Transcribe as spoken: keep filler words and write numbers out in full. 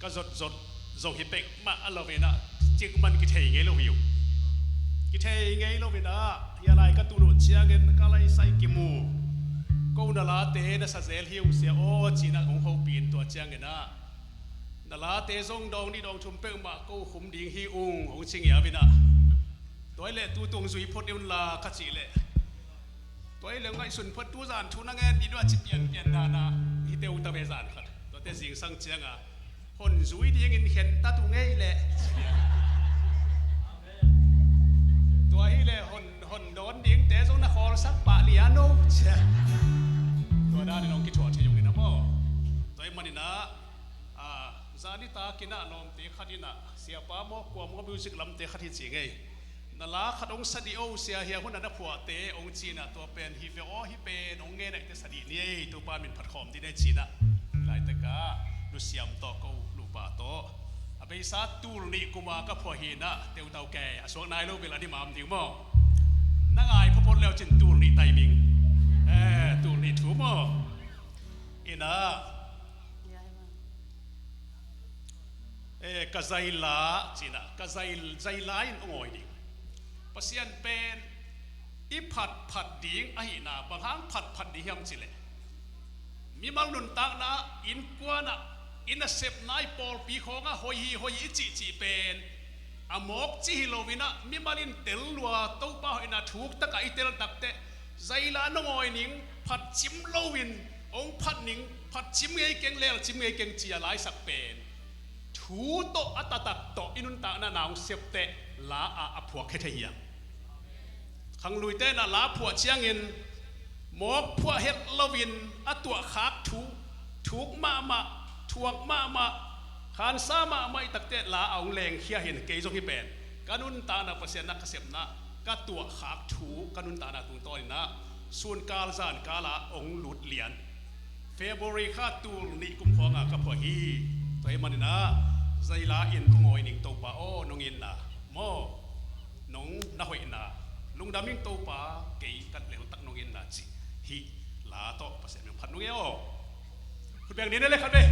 Ka zotzot zong hi pek mah a lo in ah, cikmah kithei ngei lo hi uh. Kithei ngei lo in ah, hia lai ka tun uh ciangin ka laisai kimu. Ko na late na sa zel hi ung sia aw, ci-in ah hong hopih in, tua ciangin ah, na late zong dawng nih dawng thum peuhmah ko khum ding hi ung, hong ci ngiau in ah. Tua hi leh tu tung zui phot dih un la ka cih leh, tua hi leh ngaihsun phot, tu zan thu na ngen dih uh a ci pianpian dan a, hihte uh ta ve zan khat. Tuate zingsang ciang a, hon zui dingin khen ta tung ei leh. Tua hi leh hon, hon dawn dingte zong na khawlsak pah lian uh, cia. Tua danin hong kithuah thei ung in ah maw. Tua ahih manin ah, a, zan nitak in ah lawmte khat in ah, siapa maw, kua maw, music lamte khat hi ci ngei. Na la khat hong sa dih o sia, hia hun a na phuahte hong ci-in ah, tua pen hi ve aw, hih pen hong ngen a, hihte sa dih ni ei, Topa min phat khawm dih ni ei ci-in ah. Laitak ah nusiam tawh ko nupa tawh, a beisa tul nih kum a ka phuah hi in ah, teutau kei a suak nai lo bel a ni mam ding maw. Na ngai phawphaw leu cin tul nih timing, eh, tul nih thu maw. In ah, eh, ka zaila, ci-in ah, ka zai, zaila in hong awi ding. Pasian pen i phatphat ding ahihna, bang hang phatphat ding hiam cih leh, mimal nuntakna, innkuan ah, i nasepna, i pawlpi khawng ah hoih hi, hoih hi i cihcih pen a mawk cih hi lo in ah, mimal in tel lua, Topa hoihna thuk tak ah i tel tak teh, zaila in hong awi ning, phatcim lo in hong phat ning, phatcim ngei keng, lelcim ngei keng, ci-a laisak pen thu tawh, a taktak tawh i nuntakna na hong sep teh, la ah a phuahkhia thei hiam? Khangluite in ah la phuah ciangin mawk phuah het lo in a tuahkhak thu, thuk mahmah, thuak mahmah, khansa mahmah i tak teh la a hong lengkhia hi in, kei zong hih pen ka nuntakna, Pasian na ka sepna, ka tuahkhak thu ka nuntakna tungtawn in ah sunkal zankal ah hong lut lian. February kha tul nih kum khawng a ka phuah hi. Tua ahih manin ah zaila in hong awi ning, Topa aw, nong itna maw, nong na hoihna, lungdam ing Topa, kei ka leltak nong itna, cih hih la tawh Pasian min phat nung ei aw. Khut beng ni ei leh khat vei.